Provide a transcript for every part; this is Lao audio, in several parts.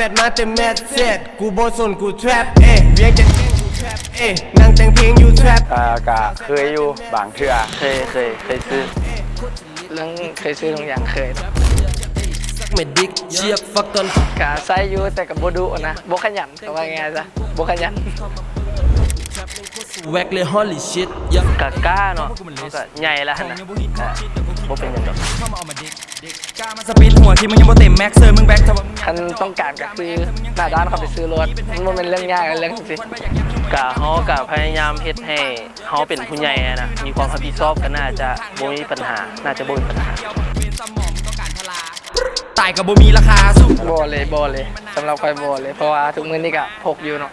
ແຊດມາແຕ່ແມັດແຊດ ກູບໍ່ສົນ ກູແທຣັບ ເອ ວຽງຈັນແຈ້ງ ກູແທຣັບ ເອ ນັ່ງແຕ່ງເພງຢູ່ແທຣັບ ເອີ ກະເຄີຍຢູ່ບາງເທື່ອ ເຄີຍ ເຄີຍ ເຄີຍຊື້ ເລື່ອງເຄີຍຊື້ທຸກຢ່າງເຄີຍ ເມັດດິກ ເຊຍກ ຟັກຕອນ ກະໃຊ້ຢູ່ ແຕ່ກະບໍ່ດຸນະ ບໍ່ຂະຫຍັນ ເອົາວ່າງ່າຍໆຊະ ບໍ່ຂະຫຍັນ ແວັກເລີຍ ຮອລລີຊິດ ກະກ້າເນາະ ກະໃຫຍ່ລະຫັ້ນນະ ກະບໍ່ເປັນຫຍັງດອກ ກາມາສະປິດຫົວທີ່ມຶງຍັງບໍ່ເຕັມແມັກ ເຊີຍມຶງແບັກ ຖ້າວ່າ ຄັນຕ້ອງການກະຄືໜ້າດ້ານເຂົ້າໄປຊື້ໂລດ ມັນບໍ່ແມ່ນເລື່ອງຍາກເລື່ອງຊີ້ ກະເຮົາກະພະຍາຍາມເຮັດໃຫ້ເຮົາເປັນຜູ້ໃຫຍ່ຫັ້ນນະ ມີຄວາມຮັບຜິດຊອບ ກະໜ້າຈະບໍ່ມີປັນຫາ ໜ້າຈະບໍ່ມີປັນຫາ ຕາຍກະບໍ່ມີລາຄາ ສູ້ ບໍ່ເລີຍ ບໍ່ເລີຍ ສຳລັບຂ້ອຍບໍ່ເລີຍ ເພາະວ່າທຸກມື້ນີ້ກະພົກຢູ່ເນາະ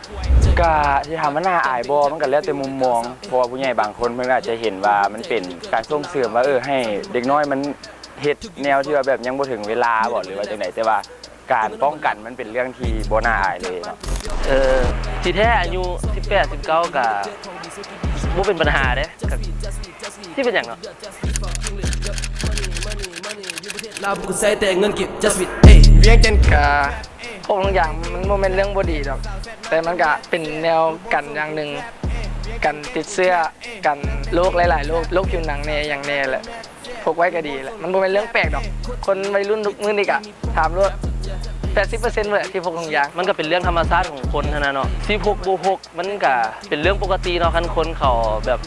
ກະຊິຖາມວ່າໜ້າອາຍບໍ່ ມັນກະແລ້ວແຕ່ມຸມມອງ ເພາະວ່າຜູ້ໃຫຍ່ບາງຄົນເພິ່ນອາດຈະເຫັນວ່າມັນເປັນການສົ່ງເສີມວ່າ ເອີ ໃຫ້ເດັກນ້ອຍມັນ ເຮັດແນວທີ່ວ່າແບບຍັງບໍ່ເຖິງເວລາບໍ ຫຼືວ່າຈັ່ງໃດ ແຕ່ວ່າການປ້ອງກັນມັນເປັນເລື່ອງທີ່ບໍ່ໜ້າອາຍເລີຍເນາະ ເອີ ທີ່ແທ້ອາຍຸສິບແປດ ສິບເກົ້າ ກະບໍ່ເປັນບັນຫາເດ້ ກະຊິເປັນຫຍັງເນາະ ລາວພວກກູໃຊ້ແຕ່ເງິນກີບ just wait ເອີ ວຽງຈັນ ກະ ພວກທຸກຢ່າງມັນບໍ່ແມ່ນເລື່ອງບໍ່ດີດອກ ແຕ່ມັນກະເປັນແນວກັນຢ່າງໜຶ່ງ ກັນຕິດເຊື້ອ ກັນໂລກຫຼາຍໆໂລກ ໂລກຜິວໜັງແດ່ ຫຍັງແດ່ແຫຼະ ພົກໄວ້ກະດີແຫຼະ ມັນບໍ່ແມ່ນເລື່ອງແປກດອກ ຄົນໄວລຸ້ນທຸກມື້ນີ້ກະຖາມໂລດ ແປດສິບເປີເຊັນເບິດທີ່ພົກທຸກຢ່າງ ມັນກະເປັນເລື່ອງທຳມະຊາດຂອງຄົນຫັ້ນນະເນາະ ສິບຫົກບວກຫົກ ມັນກະເປັນເລື່ອງປົກກະຕິເນາະ ຄັນຄົນເຂົາແບບ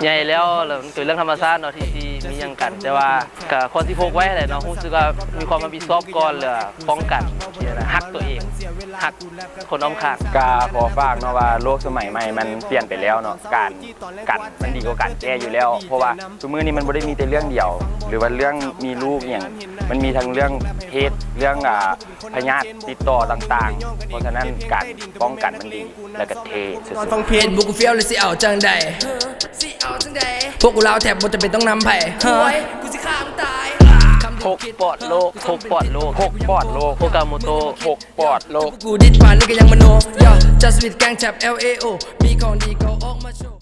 ໃຫຍ່ແລ້ວ ແລ້ວມັນກະເປັນເລື່ອງທຳມະຊາດເນາະ ທີ່ ທີ່ມີຫຍັງກັນ ແຕ່ວ່າກະຄວນຊິພົກໄວ້ຫັ້ນແຫຼະເນາະ ຮູ້ສຶກວ່າມີຄວາມຮັບຜິດຊອບກ່ອນ ຫຼືວ່າປ້ອງກັນ ຮັກຕົວເອງ ຮັກ ຄົນອ້ອມຂ້າງ ກະຂໍຝາກເນາະວ່າໂລກສະໄໝໃໝ່ມັນປ່ຽນໄປແລ້ວເນາະ ການກັນມັນດີກວ່າການແກ້ຢູ່ແລ້ວ ເພາະວ່າຊຸມື້ນີ້ມັນບໍ່ໄດ້ມີແຕ່ເລື່ອງດຽວ ຫຼືວ່າເລື່ອງມີລູກອີ່ຫຍັງ ມັນມີທັງເລື່ອງເພດ ເລື່ອງ ອາ ພະຍາດຕິດຕໍ່ຕ່າງໆ ເພາະສະນັ້ນການປ້ອງກັນມັນດີ ແລະກະເທ່ສຸດໆ ຟັງເພງ ເຮັດບຸກກູຟຽວ ແລ້ວຊິເອົາຈັ່ງໃດ ຊິເອົາຈັ່ງໃດ ພວກກູລາວແທບບໍ່ຈຳເປັນຕ້ອງນຳໃຜ ໂອ້ຍ ກູຊິຂ້າມຶງຕາຍ ພົກປອດໂລກ ພົກປອດໂລກ ພົກປອດໂລກ ໂອກາໂມໂຕ ພົກປອດໂລກ ກູດິດປານນີ້ກະຍັງມະໂນ just wait ແກ້ງແທັບ ແອລ ເອ ໂອ ມີຂອງດີກະເອົາອອກມາໂຊ